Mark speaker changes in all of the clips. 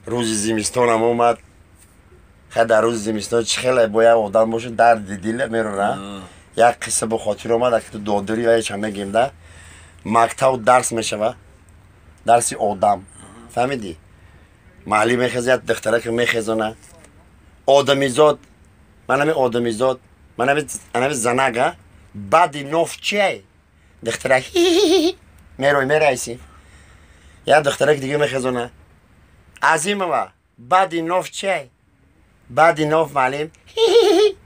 Speaker 1: Рӯзи зимистонам омад. Хай, дар рӯзи зимистон чӣ хеле бо як одам боша, дарди дил мерора. Як қисса бо хотир омад, аки ту додари ва ча мегем да. Мактаб дарс мешава. Дарси одам. Фаҳмидӣ? Маълим мехезад, духтарака мехезона. Одамизод, манами одамизод, манами анами занага, баъди ноф чиай? Духтарак мерой мерайси. Як духтарак дига мехезона. Азимова, баъди ноф чиай? Баъди ноф, маълим,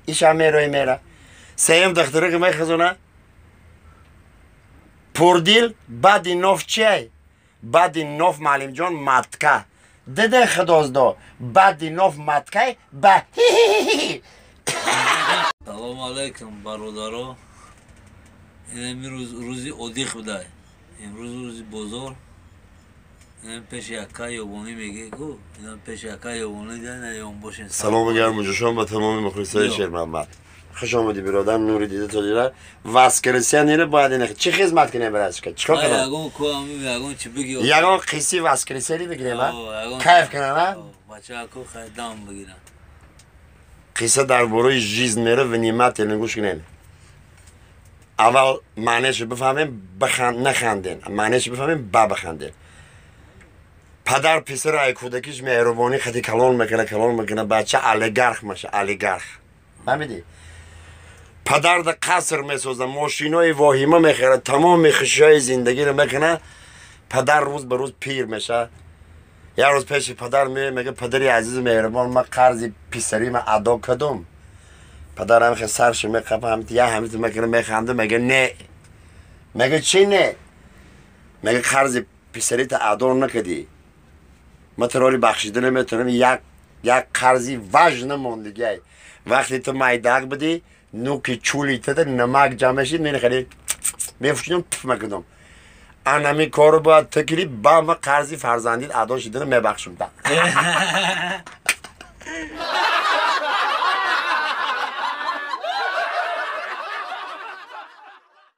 Speaker 1: иша мерой мера. Сеюм духтарак мехезона. Пурдил, баъди ноф чиай? Баъди ноф, маълимҷон, матка. Диде худоздо, баъди ноф маткай ба.
Speaker 2: Салому алайкум, бародаро. Ин имрӯз рӯзи одих будай. Имрӯз рӯзи бозор. Ин пеши яка ёбонӣ меге ку. Ин пеши яка ёбонӣ да на ём бошен.
Speaker 1: Салому гарму ҷӯшон ба тамоми мухлисои Шермаҳмад. Хуш омадӣ, биродар, нури дида то дила. Воскресенье бояд ин чӣ хизмат кунем, братчика? Чикор кунем?
Speaker 2: Ягон ку ами ягон чӣ бигӣ.
Speaker 1: Ягон қисси воскресенье бигирем, а? Кайф кунам, а?
Speaker 2: Бачако хай дам бигирам.
Speaker 1: Қисса дар бораи жизнь мера, внимательно гӯш кунем. Аввал маънеашо бифаҳмем, нахандем. Маънеашо бифаҳмем, ба бихандем. Падар писара ай кӯдакиш меҳрубонӣ хати калон мекуна, калон мекуна, бача олигарх маша, олигарх. Фаҳмидӣ? Падар да қаср месоза, мошинои воҳима мехарад, тамоми хушиҳои зиндагиро мекуна. Падар рӯз ба рӯз пир меша. Як рӯз пеши падар меояд, мега: «Падари азизу меҳрубон, ман қарзи писарима адо кардум?» Падар ҳам хел саршо меқапа, ҳамит я ҳамит мекуна, механда, мега: «Не». Мега: «Чӣ не?» Мега: «Қарзи писарита адо накардӣ, ман туро бахшида наметавонам, як қарзи важна мондигай. Вақте ту майдақ будӣ, нуки чули тада намак ҷамъ мешид, мен хеле мефушидам, туф мекардам. Анами корро бояд ту кунӣ, ба ма қарзи фарзандит адо шидана мебахшум та».